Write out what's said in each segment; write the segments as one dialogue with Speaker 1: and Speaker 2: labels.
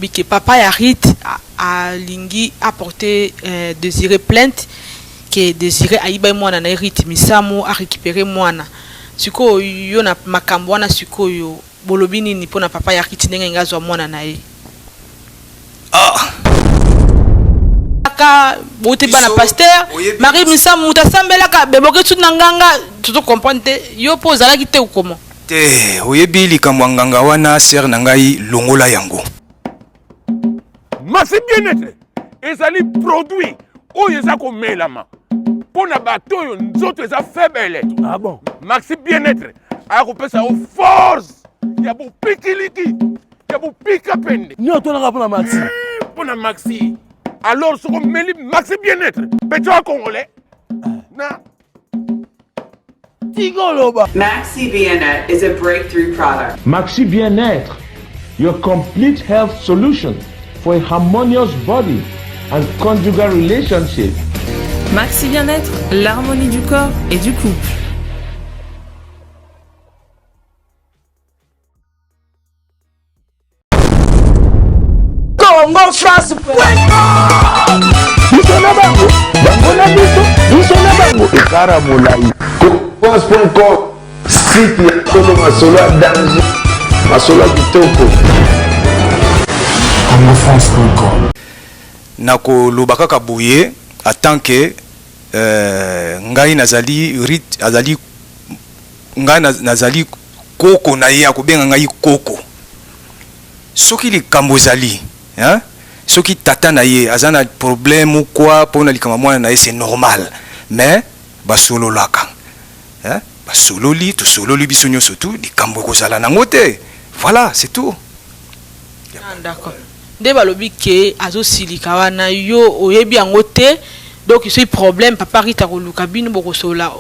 Speaker 1: Balobi ke papa ya Rite alingi aporter Desire plainte ke Desire ayibaki mwana na ye Rite Misamu a recuperer mwana. Sikoyo yo na makambo wana sikoyo bolobi nini pona papa ya Rite ndenge alingi azwa mwana na ye?
Speaker 2: Ah!
Speaker 1: Kaka bouti bana pasteur Marie Misamu mutu asambelaka beboke suti na nganga tozo comprendre te yo po ozalaki te ou comment?
Speaker 2: Te oyebi likambo ya nganga wana sœur na ngai longola yango.
Speaker 3: Maxi bien-être ezali produit oyo eza komelama mpo na bato oyo nzoto eza faible.
Speaker 4: Ah bon?
Speaker 3: Maxi bien-être aya kopesa yo force ya bopikiliki ya bopika pende.
Speaker 4: Nini otonaka mpo na Maxi?
Speaker 3: Eh, mpo na Maxi. Alors soki omeli Maxi bien-être, pecho ya congolais na
Speaker 4: Tigoloba.
Speaker 5: Maxi Bien-être is a breakthrough product.
Speaker 6: Maxi Bien-être, your complete health solution for a harmonious body and conjugal relationship.
Speaker 7: Maxi Bien-être, l'harmonie du corps et du couple.
Speaker 8: Congo France
Speaker 6: biso na bango bango na biso biso na bango ekara molai
Speaker 9: france.com site ya solo masolo ya danger masolo ya kitoko
Speaker 6: congofrance.com
Speaker 2: Nakoloba kaka boye en tant que euh, ngai nazali rit azali ngai nazali koko na ye akobenga ngai koko soki likambo ezali hein? Soki tata na ye aza na problème ou quoi pona likambo ya mwana na ye c'est normal mais basololaka hein? Basololi tosololi biso nionso tout likambo ekozala nango te voilà c'est tout.
Speaker 1: Ah, d'accord. Nde balobi ke azosilika wana yo oyebi yango te donc soki problème papa Rita akoluka bino bokosolola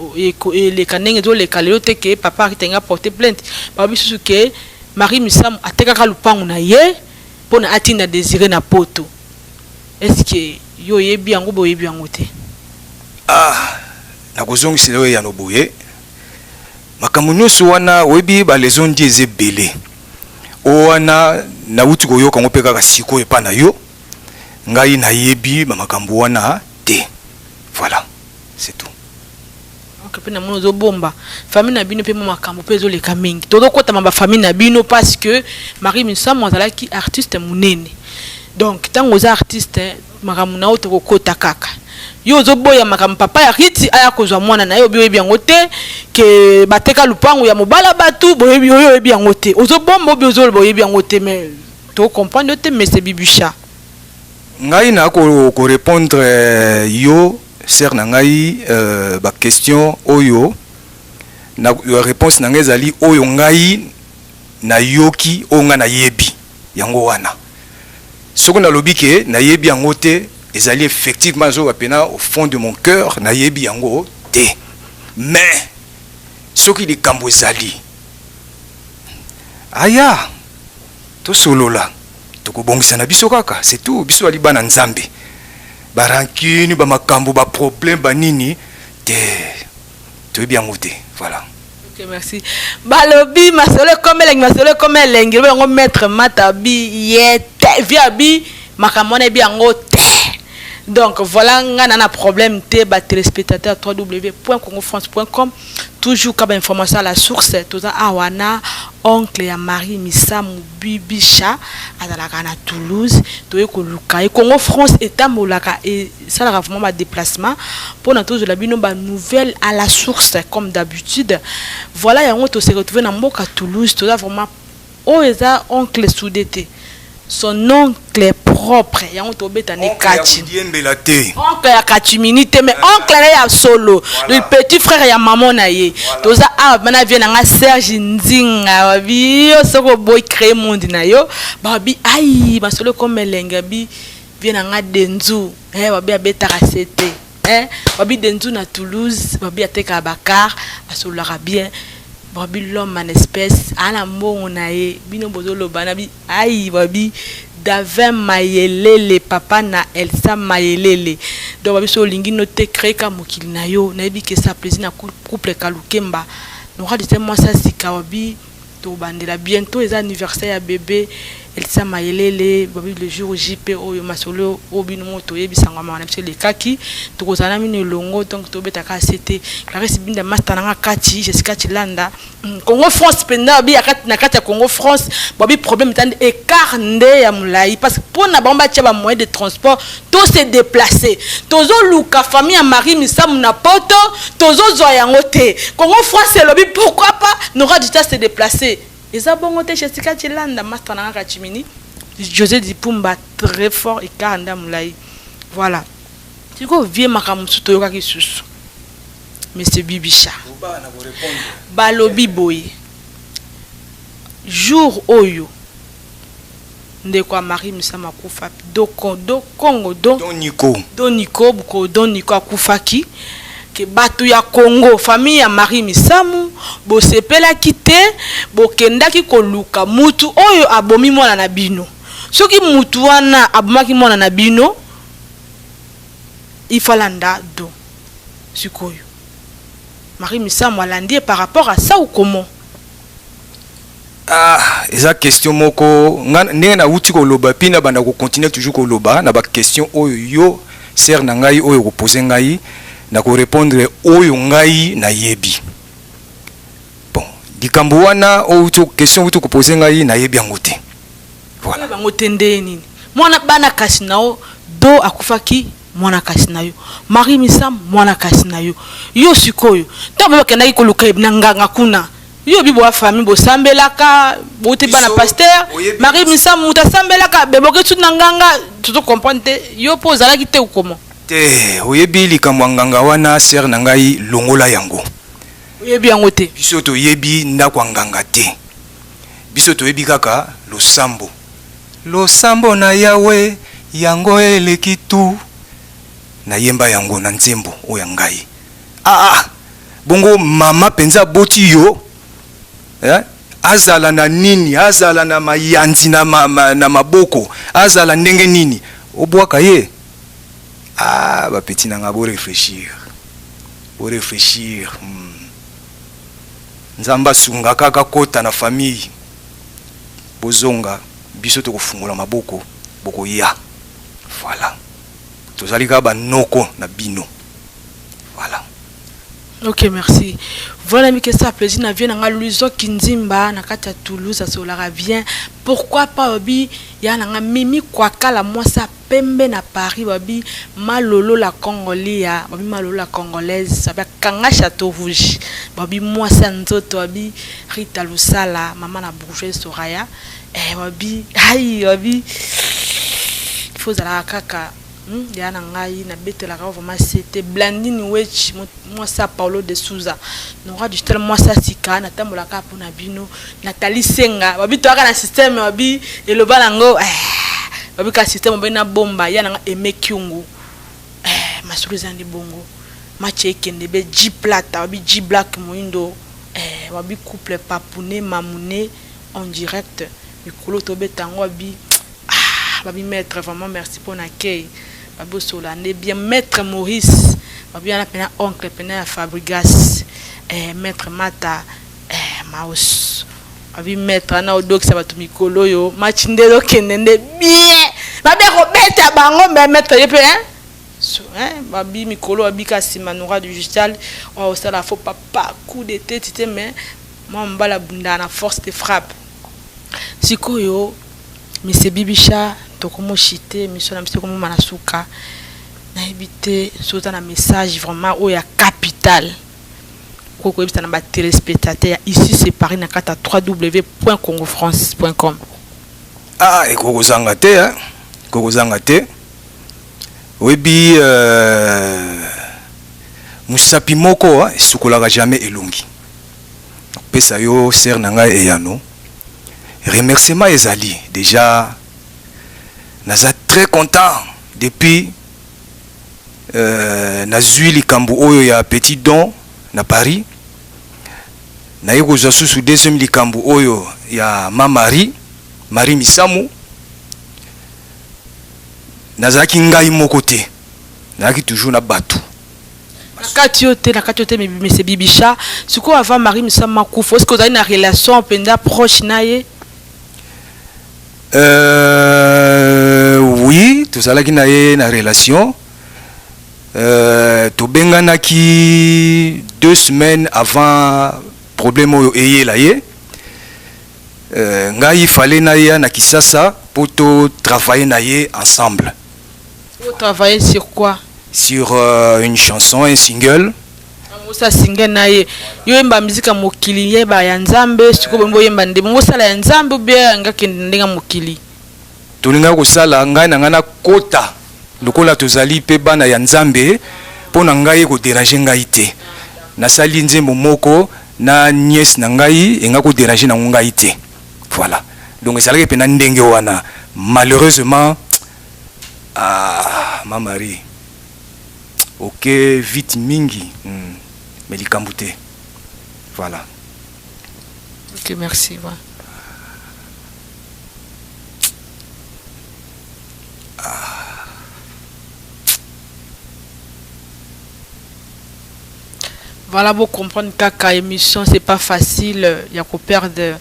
Speaker 1: eleka ndenge ezoleka lelo te ke papa Rita alingi aporte plainte balobi susu ke Marie Misamu atekaka lupangu na ye pona atinda Desire na poto est ce que yo oyebi yango bo oyebi yango te?
Speaker 2: Ah nakozongisela yo eyano boye makambo nionso wana oyebi ba les on dit eza ebele oyo wana nawuti koyoka yango mpe kaka sikoyo epa na yo ngai nayebi ba makambo wana te voilà c'est tout.
Speaker 1: Ok pe namoni ozo bomba famille na bino pe mwa makambo pe ezoleka mingi tozo kotama ba famille na bino parce que Marie Misamu azalaki artiste munene donc tango oza artiste makambo na yo toko kota kaka yo ozo boya makambo papa ya Ritty aya kozwa mwana na ye obi oyebi yango te ke bateka lupangu ya mobala batu boyebi oyo oyebi yango te ozo bomba obi ozo loba oyebi yango te mais to comprendre yo te mais c'est Bibisha.
Speaker 2: Ngai na ko ko repondre yo sœur na ngai ba question oyo na reponse na ngai ezali oyo ngai na yoki oyo ngai na yebi yango wana soki na lobi ke na yebi yango te ezali effectivement nazo loba pena au fond de mon cœur na yebi yango te mais soki likambo ezali aya Tosolola tokobongisa na biso kaka c'est tout biso bali bana nzambe ba rancune ba makambo ba problème ba nini te toyebi yango te voilà.
Speaker 1: Ok merci. Balobi masolo ekomi elengi masolo ekomi elengi lobi yango maître mata bi ye te vie abi makambo wana yebi yango te donc voilà nga na na problème te ba téléspectateurs www.congofrance.com Toujours ka ba information à la source toza awa na oncle ya Marie Misamu Bibisha azalaka na Toulouse toye koluka ye Congo France etambolaka esalaka vraiment ba déplacement pona tozwela bino ba nouvelles à la source comme d'habitude voilà yango to se retrouver na mboka Toulouse toza vraiment Oyo eza oncle soude te son oncle propre yango tobeta nde kati.
Speaker 2: Oncle ya te.
Speaker 1: Oncle ya katimini te mais oncle na ye ya solo. Le petit frère ya maman na ye. Toza awa bana vie na nga Serge Nzinga babi yo soki oboyi créer monde na yo babi ai masolo ekoma elengi babi vie na nga Denzu eh babi abetaka sete eh babi Denzu na Toulouse babi atekaka ba car asololaka bien. Babi l'homme en espèce aza na mbongo na ye bino bozo loba na bi ayi babi Davin mayelele papa na Elsa mayelele donc babi soki olingi no te cree ka mokili na yo nayebi ke ça plaisir na couple kalukemba Nora dite mwasi ya sika babi tobandela bientot eza anniversaire ya bebe. Elsa Mayelele babi le jour JP oyo masolo oyo bino moko toyebisa ngo mawa na biso elekaki tokozala na bino elongo donc tobetaka sete. Clarisse Binda master na nga kati Jessica Chilanda Congo France mpenza babi na kati ya Congo France babi problème etandi écart nde ya molai parce que mpo na bango batia ba moyen de transport to se déplacer. Tozoluka famille ya Marie Misamu na poto, tozozwa yango te. Congo France elobi pourquoi pas n'aura du temps se déplacer. Eza bongo te. Jessica Chilanda master na nga kachimini José Dipumba très fort, écart nde ya molai. Voilà, sikoyo vie makambo mosusu toyokaki susu. Monsieur Bibisha, balobi boye, jour oyo ndeko ya Marie Misamu akufa, do, do Congo do
Speaker 2: Don Nico.
Speaker 1: Don Nico buko, Don Nico akufaki ke bato ya Congo, famille ya Marie Misamu bosepelaki te, bokendaki koluka mutu oyo abomi mwana na bino. Soki mutu wana abomaki mwana na bino, il faut alanda do. Sikoyo Marie Misamu alandi ye par rapport à ça ou comment?
Speaker 2: Ah, eza question moko nga ndenge nauti koloba mpi na banda kocontinue toujours koloba na baquestion oyo yo sere na ngai oyo kopose ngai na korépondre oyo ngai nayebi. Bon, likambo wana oyo question outi kopose ngai, nayebi yango te.
Speaker 1: Voilà. Bango te nde nini mwana bana kasi na yo do akufaki mwana kasi na yo Marie Misamu mwana kasi na yo. Yo sikoyo ntango bakendaki koluka na nganga kuna, yo bi boya famille bosambelaka bouti bana pasteur Marie Misamu moto asambelaka beboki tu na nganga, tozo comprendre te yo mpo ozalaki te okoma.
Speaker 2: Te, oyebi likambo ya nganga wana, sere na ngai, longola yango.
Speaker 1: Oyebi yango te.
Speaker 2: Biso toyebi ndako ya nganga te. Biso toyebi kaka losambo. Losambo na Yawe yango eleki tu. Nayemba yango na nzembo oyo ya ngai. Ah, ah, bongo mama mpenza aboti yo eh? Azala na nini, azala na mayanzi na, ma, ma, na maboko, azala ndenge nini, obwaka ye? Ah, bapeti na nga, boréfléchir, boréfléchir. Nzambe asunga kaka kota na famille, bozonga, biso tokofungola maboko, bokoya. Voilà, tozali kaka banoko na bino. Voilà.
Speaker 1: Ok, merci. Voilà, mikesa plaisir na vie na nga Louison Kinzimba na kati ya Toulouse asolaka bien. Pourquoi pas obi ya na nga Mimi Kwakala mwasa pembe na Paris, babi Malolo la Congolia, babi Malolo la Congolaise, babi kanga Château Rouge, babi mwasa nzoto, babi Rita Lusala, mama na bourgeoise Soraya, eh babi ai babi faut zalaka kaka ya na ngai nabetelaka vraiment. C'était Blandine Wech mwasa Paulo de Souza Nora Digital mwasa sika natambolaka mpona bino. Nathalie Senga babi toyaka na système, babi eloba nango eh, babi ka système obe na bomba ya nanga Aime Kyungu eh, masolo eza nde bongo. Match ekende be G Plata, babi G Black moindo eh, babi couple Papune Mamune en direct mikolo tobeta yango. Babi ah, babi maître vraiment merci mpona kei, babi osola nde bien. Maître Maurice, babi wana mpena oncle mpena ya Fabrigas eh, maître Mata eh, Maus, babi maître wana odokisa bato mikolo oyo match nde ezokende nde bien, babi akobeta bango me maître ye mpe hein? So, hein, babi mikolo babika nsima Nora Digital oyo osala fo papa coup de tête te, mais mwa mobali abundaka na force de frappe. Sikoyo monsieur Bibisha, tokomoshite miso na biso ekomoma na suka. Nayebi te so oza na message vraiment oyo ya capital okoki koyebisa na batéléspectateur ya Ici c'est Paris na kati ya www.congofrance.com.
Speaker 2: Ah, ekoki kozanga te, eh? Ekoki kozanga te. Oyebi mosapi moko esukolaka jamais elongi. Kopesa yo sere na ngai eyano, remerciement ezali déjà. Naza très content depuis nazwi likambo oyo ya petit don na Paris, naye kozwa susu deuxième likambo oyo ya ma Marie, Marie Misamu. Nazalaki ngai moko te, nazalaki toujours na bato.
Speaker 1: Na kati yo te, na kati yo te. Monsieur Bibisha, sikoyo avant Marie Misamu akufa, est-ce que ozali na relation mpenza proche na ye?
Speaker 2: Euh, oui, tozalaki na ye na relation. Euh, tobenganaki deux semaines avant problème oyo eyela ye. Euh, ngai fallait naya na Kisasa po to travailler na ye ensemble.
Speaker 1: Vous travaillez sur quoi?
Speaker 2: Sur euh, une chanson, un single.
Speaker 1: Osa single na ye. Yo yemba musique ya mokili yeba ya Nzambe, sikoyo bongo yemba nde bongo sala ya Nzambe ou bien nga kende ndenge mokili.
Speaker 2: Tolingaki kosala ngai na ngai nakota lokola tozali mpe bana ya Nzambe mpo na ngai ekoderange ngai te. Nasali nzembo moko na nièce na ngai enga koderange nango ngai te. Voilà. Donc ezalaki mpenza ndenge wana. Malheureusement ah ma Marie ok vite mingi hmm. Mais likambo te. Voilà.
Speaker 1: Ok, merci. Ouais. Voilà, vous comprendre kaka émission, c'est pas facile, il y a qu'on perdre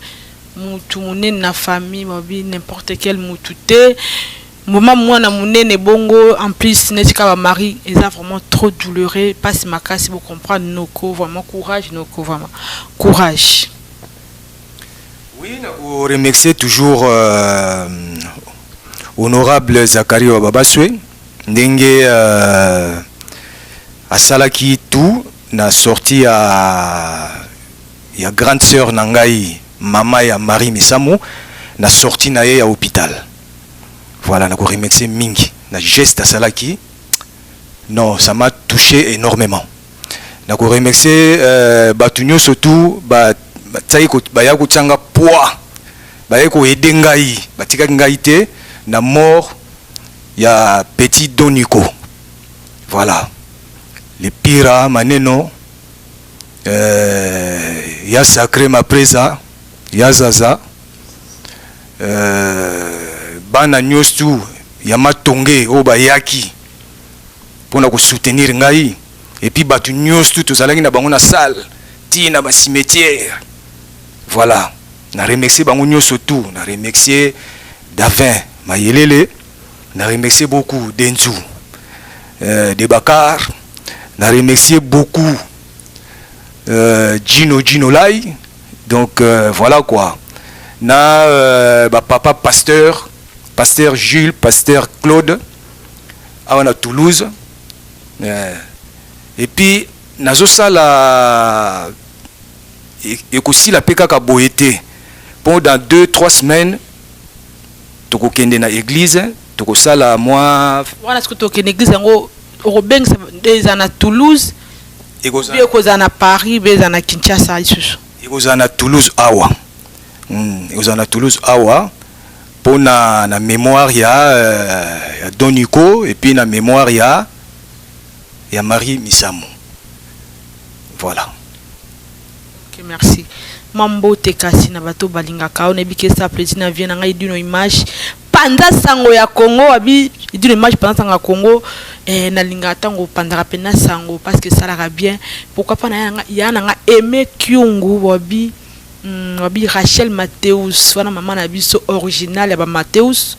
Speaker 1: mutu munene na famille, babi n'importe quel mutu te. Moment mwana munene bongo en plus neti kaka mari eza vraiment trop douloureux, pasi makasi bo comprendre noko vraiment courage noko vraiment courage.
Speaker 2: Oui, nako remercier toujours euh, honorable Zacharie Wababaswe ndenge euh, asalaki tout na sortie ya ya grande sœur na ngai mama ya Marie Misamu na sortie na ye ya hôpital. Voilà, nako remercier mingi na geste asalaki. Non, ça m'a touché énormément. Nako remercier euh, bato nyonso tout ba batiaki baya kotia nga poids bayaki koaide ngai batikaki ngai te na mort ya petit Donico. Voilà, le pira maneno euh, ya sacré ma presa ya zaza euh, bana nyonso ya matonge oyo bayaki mpona kosoutenir ngai et puis bato nyonso tozalaki na bango na salle ti na bacimetière. Voilà, na remercier bango nyonso tout, na remercier Davin Mayelele, na remercier beaucoup Denzu euh, Debakar, na remercier beaucoup euh, Gino Gino Lai. Donc euh, voilà quoi, na euh, ba papa pasteur, pasteur Jules, pasteur Claude awa na Toulouse. Euh, et puis nazosala ekosila mpe kaka boye te mpo dans 2 3 semaines tokokende na église tokosala mwa
Speaker 1: wana. Soki tokende église yango okobengisa eza na Toulouse, mpe ekozala na Paris, mpe eza na Kinshasa lisusu.
Speaker 2: Ekozala na Toulouse awa. Ekozala na Toulouse awa mpo na mémoire ya Don Nico et puis na mémoire ya Marie Misamu. Voilà.
Speaker 1: Ok, merci. Mwa mbote kasi na bato balingaka oyo nayebi ke esa plaisir na vie na ngai Dino Image panza sango ya Congo abi Dino Image panza sango ya Congo eh, nalingaka ntango opanzaka mpena sango parce que esalaka bien. Pourquoi pas na ya na nga Aimé Kyungu wabi wabi Rachel Mateus wana mama na biso original ya ba Mateus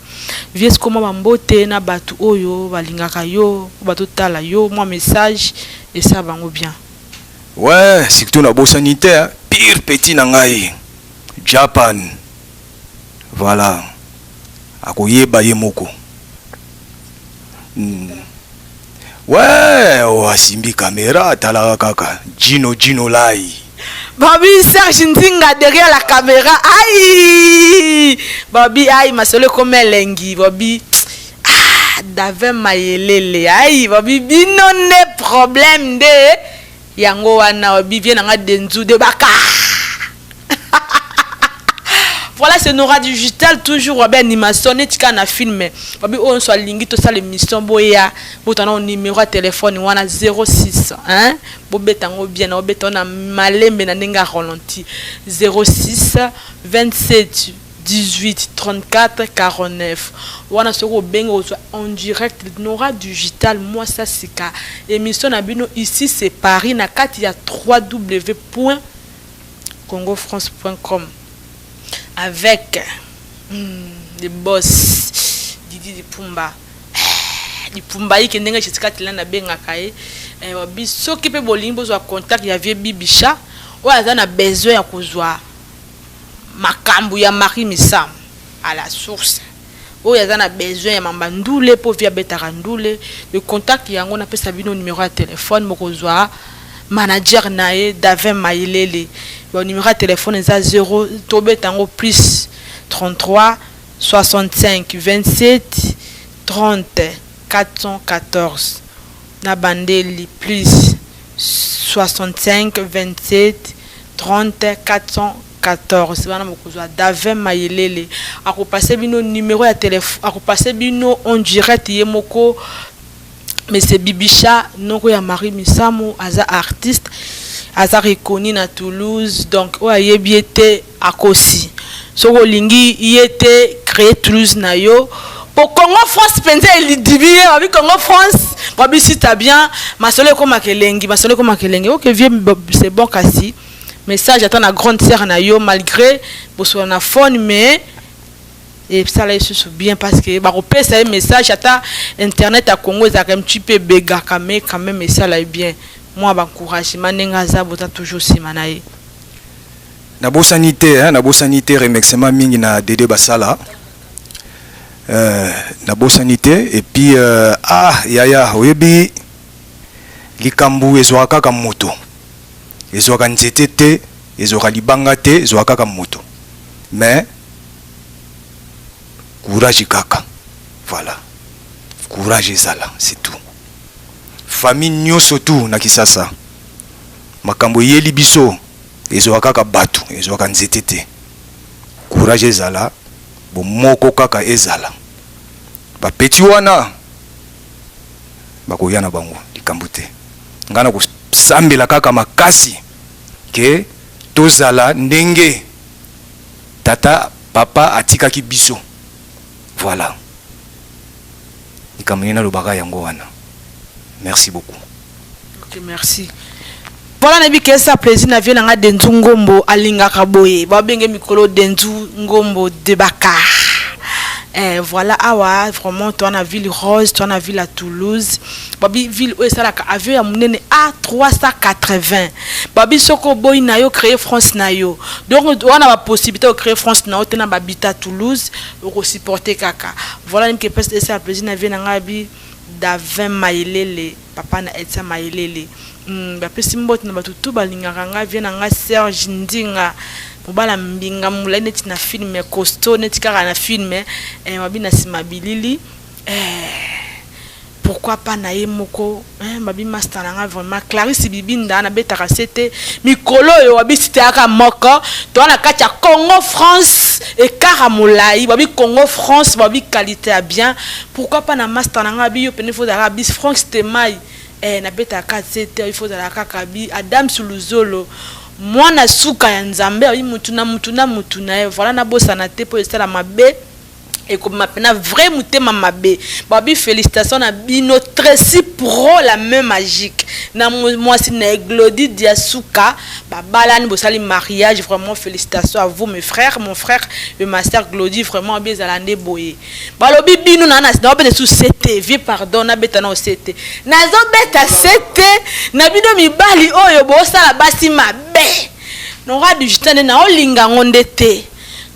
Speaker 1: vies koma bambote na bato oyo balingaka yo bato tala yo mwa message esala bango bien.
Speaker 2: Ouais, surtout nabosani te hein, pire petit na ngai Japan. Voilà, akoyeba ye moko. Ouais, oh, asimbi caméra atalaka kaka Gino Gino Lai.
Speaker 1: Babi Serge Nzinga derrière la caméra. Aïe! Babi aïe masolo comme elengi. Babi ah Davin Mayelele. Aïe babi bino nde problème nde yango wana babi vie nanga denzu de baka. Voilà, c'est Nora Digital, toujours wabi animation, neti kaka na film. Babi oyo nyonso alingi tosala émission boya, botana numéro ya téléphone wana 06 hein, bobeta yango bien, na bobeta na malembe na ndenge ya ralenti 06 27 18 34 49 wana soki obengi ozwa en direct Nora Digital mwasa sika émission na bino. Ici c'est Paris na kati ya www.congofrance.com avec Le boss Didi Dipumba eh, Dipumba yike ndenge Jessica Tilanda abengaka ye eh, babi soki mpe bolingi bozwa contact ya vieux Bibisha oyo aza na besoin ya kozwa makambo ya Marie Misamu à la source oyo aza na besoin ya mamba ndule mpo vie abetaka ndule le contact yango napesa bino numero ya telefone bokozwa manager na ye Davin Mayelele ba numero ya telefone eza 0 tobeta yango plus 33 65 27 30 414 na bandeli plus 65 27 30 414 wana bokozwa Davin Mayelele akopase bino numero ya telefone akopase bino en direct ye moko. Monsieur Bibisha noko ya Marie Misamu aza artiste aza reconnu na Toulouse donc oyo ayebi ye te akosi soki olingi ye te créer Toulouse na yo po Congo France mpenza elidibi ye babi Congo France babi sita bien masolo ekomaka elengi masolo ekomaka elengi ok vieux c'est bon kasi message ata na grande sœur na yo malgré bosola na phone mais esala ye susu bien parce que bakopesa ye message ata internet ya Congo ezalaka un petit peu ebegaka mais quand même esala ye bien mwa ba encouragement ndenge aza boza toujours nsima na ye.
Speaker 2: Nabosani te hein, nabosani te remerciement mingi na Dede Basala nabosani te et puis ah yaya oyebi likambo ezwaka kaka moto ezwaka nzete te ezwaka libanga te ezwaka kaka moto mais courage kaka voilà courage ezala c'est tout famille nyoso tout na Kisasa makambo eyeli biso ezwaka kaka bato ezwaka nzete te courage ezala bomoko kaka ezala ba petit wana bakoya na bango likambo te ngai na kosambela kaka makasi ke tozala ndenge tata papa atikaki biso voilà likambo nini nalobaka yango wana merci beaucoup.
Speaker 1: Ok merci. Voilà nayebi ke esa plaisir na vie na nga Denzu Ngombo alingaka boye babenge mikolo Denzu Ngombo de Bakar. Eh, voilà awa vraiment toi na ville rose toi na ville à Toulouse babi ville oyo esalaka avion ya monene A380 babi soki oboyi na yo créer France na yo donc wana ba possibilité o créer France na yo te na babita Toulouse okosupporter kaka voilà nayebi ke esa plaisir na vie na ngai bi Davin Mayelele papa na Etia Mayelele bapesi mbote na bato tu balingaka ngai vie na ngai Serge Ndinga mobala mbinga molai neti na film costaud neti kaka na film babi na nsima bilili pourquoi pas na ye moko babi master na ngai vraiment Clarisse Bibinda nabetaka se te mikolo oyo babi siteyaka moko toa na kati ya Congo France ekara molai babi Congo France babi qualité ya bien pourquoi pas na master na ngai babi yo pene faut ozalaka bis Franck Stemay nabetaka se te il faut ozalaka kaka bi Adam Suluzolo mwana suka ya Nzambe ayi mutu na mutu na mutu na ye voilà nabosana te po esala mabe ekobima pena vrai motema mabe babi félicitation na bino Tracy Pro la main magique na mwasi na Glody Diasuka babalani bosali mariage vraiment félicitations à vous mes frères mon frère le master Glody vraiment abi ezala nde boye balobi bino na na su CT vie pardon nabeta na CT nazobeta CT na bino mibali oyo bosala basi mabe nora digital nde naolinga yango nde te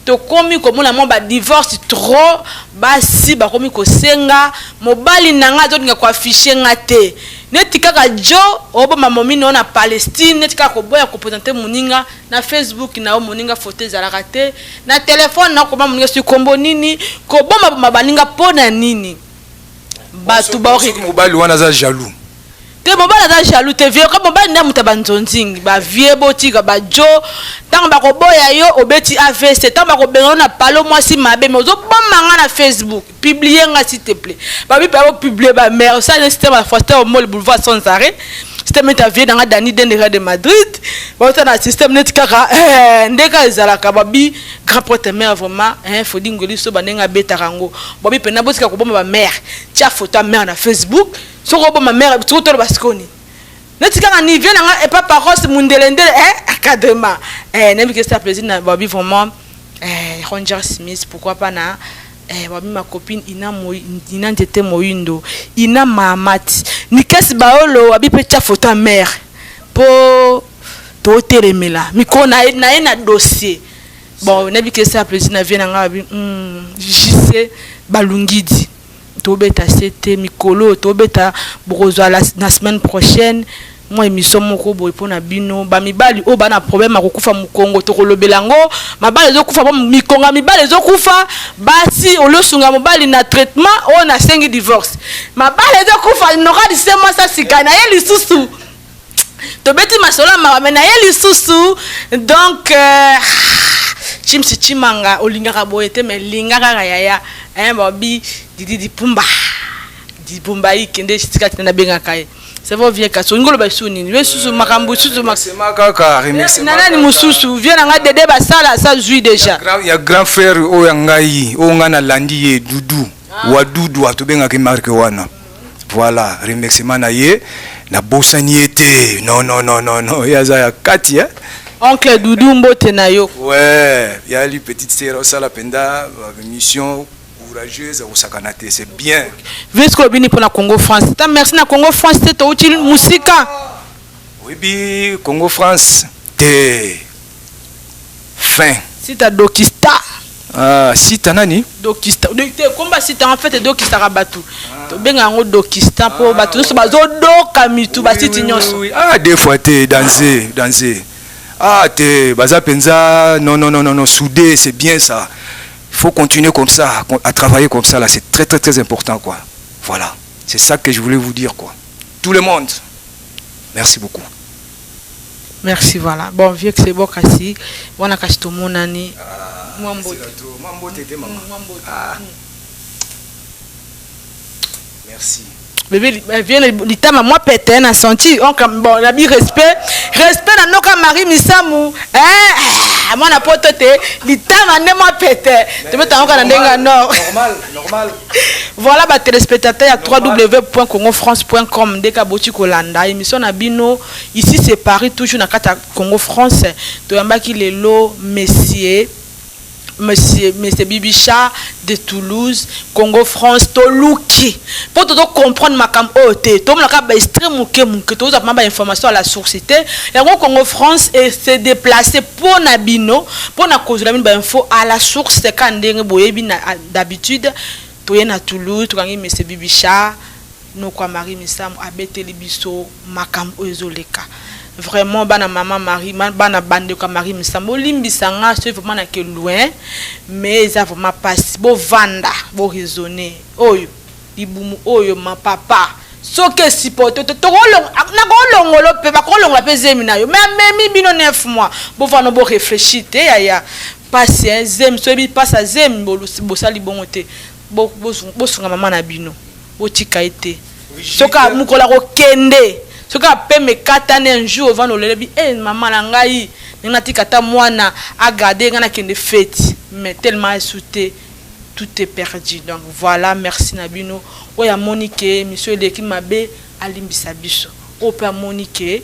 Speaker 1: tokomi komona mwa ba divorce trop basi bakomi kosenga mobali na nga azolinga koaffiche nga te neti kaka jo oboma momi na yo na Palestine neti kaka koboya kopresente moninga na Facebook na yo moninga foto ezalaka te na telefone na koma moninga soki kombo nini koboma boma baninga mpo na nini bato ba
Speaker 2: mobali wana aza jaloux
Speaker 1: te mobali aza jaloux te vieux ko mobali nde moto ya banzonzingi bavie botika bajo ntango bakoboya yo obeti AVC ntango bakobenga yo na palo mwasi mabe mais ozoboma nga na Facebook publie nga s'il te plaît babi mpe bopublie bamare osala système ya Foster Omol boulevard sans arrêt système neti avie nanga Dani Dendera de Madrid bauta na système neti kaka ndeka ezalaka babi grand prêtre mare vraiment Fodi Ngoli so bandenge abetaka yango babi mpena botika koboma bamare tia photo ya mare na Facebook soki oboma mare soki toloba sikoni neti kaka ni vie nanga epa parosse mundelendele encadrement nayebi ke ça plaisir na babi vraiment Roger Smith pourquoi pas na Eh, babi ma copine Ina, Moi, Ina Nzete Moyindo, Ina Mahamati, Nikes Baolo, abi pe tia photo ya mère po totelemela mikolo na ye na ye na dossier. Bon, nayebi ke esa plaisir na vie na ngai abi JC Balungidi tobeta se te mikolo tobeta bokozwa na semaine prochaine mwa émission moko boye mpo na bino bamibali oyo bana problème ya kokufa mokongo. Tokolobela yango, mabala ezokufa po mikongo ya mibali ezokufa. Basi oliosunga mobali na traitement oyo nasengi divorce, mabala ezokufa nokadi se mwasi asika na ye lisusu. Tobeti masolo ya mawa me na ye lisusu. Donc Chimsi Chimanga, olingaka boye te, me linga kaka yaya, hein, babi Didi Dipumba Dipumba ikende tika tina nabengaka ye. C'est vrai, vieux, kasi olingi oloba lisusu nini? Ye susu makambo susu
Speaker 2: Remerciement kaka, remerciement.
Speaker 1: Na nani mosusu? Vieux na ngai Dede basala sa zwi déjà.
Speaker 2: Ya grand frère oyo ya ngai, oyo ngai nalandi ye, Dudu wa Dudu, tobengaki marke wana. Voilà, remerciement na ye, nabosani ye te. Non, non, non, non, non, ye aza ya kati, eh?
Speaker 1: Oncle Dudu, mbote na yo.
Speaker 2: Ouais, yali petite sœur osala mpenza mission courageuse, akosakana te, c'est bien.
Speaker 1: Vieux, sikoyo obini mpona Congo France ta. Merci na Congo France te, touti mosika.
Speaker 2: Oyebi Congo France te, fin.
Speaker 1: Sita dokista.
Speaker 2: Ah, sita nani?
Speaker 1: Dokista te, komba sita en fait edokisaka bato, tobenga yango dokista mpo bato nyonso bazodoka mitu, basiti nyonso.
Speaker 2: Ah, deux fois te, danse danse. Ah te, baza mpenza. Non, non, non, non, non, soudé, c'est bien ça. Il faut continuer comme ça, à travailler comme ça là, c'est très très très important, quoi. Voilà, c'est ça que je voulais vous dire, quoi. Tout le monde, merci beaucoup.
Speaker 1: Merci. Voilà, bon vieux, c'est bon. Kasi wana, kasi tomonani. Mwa mbote.
Speaker 2: Mwa mbote te, mama.
Speaker 1: Mwa mbote.
Speaker 2: Ah. Merci.
Speaker 1: Bébé viens litama moi pete na senti oncle. Bon, nabi respect, respect na noka Marie Misamu, eh, mwana poto te, litama nde mwa pete, tobeta yango na ndenge ya nord.
Speaker 2: Normal, normal.
Speaker 1: Voilà, batéléspectateur ya www.congofrance.com, ndeka boti kolanda émission na bino. Ici c'est Paris, toujours na kati ya Congo France. Toyambaki lelo monsieur Bibicha de Toulouse, Congo France. Toluki mpo tozo comprendre makambo oyo te, tomonaka baextrait moke moke, tozwa vraiment bainformation à la source te. Yango Congo France e se déplace mpo na bino, mpo na kozwela bino bainfo à la source. Ka ndenge boyebi na d'habitude, toye na Toulouse, tokangi monsieur Bibicha, noko ya Marie Misamu, abeteli biso makambo oyo ezoleka. Vraiment, bana mama Marie, bana bandeko ya Marie Misamu, bolimbisa nga soki vraiment nake loin, mais eza vraiment pasi. Bovanda, boraisonne. Oyo libumu oyo, ma papa, soki esupporte te, nakolongola mpe bakolongola mpe zemi na yo, mais amemi bino 9 mois. Bovanda, boréfléchir te yaya. Pasi zemi, soyebi mpasi ya zemi, bosali bongo te. Bosunga mama na bino, botika ye te. Soki mokolo akokende, soki apema ekatani, un jour ovanda olelebi e mama na ngai, ndenge natika ata mwana agarde ngai, nakende feti, mais tellement esu te, tout est perdu. Donc voilà, merci na bino. Oyo amoni ke émission eleki mabe, alimbisa biso. Oyo mpe amoni ke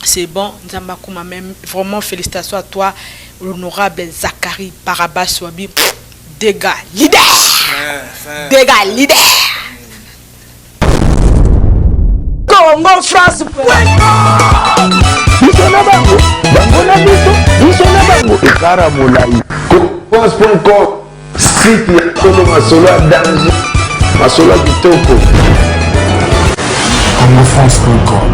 Speaker 1: c'est bon, Nzambe akuma. Même vraiment, félicitations à toi, l'honorable Zacharie Barabas Wabi, dégâts leader, dégâts leader.
Speaker 4: Congo France.
Speaker 9: Biso na bango, bango na biso, biso na bango, ekara molai. France.com, site ya solo, masolo ya danger, masolo ya kitoko.
Speaker 8: congofrance.com.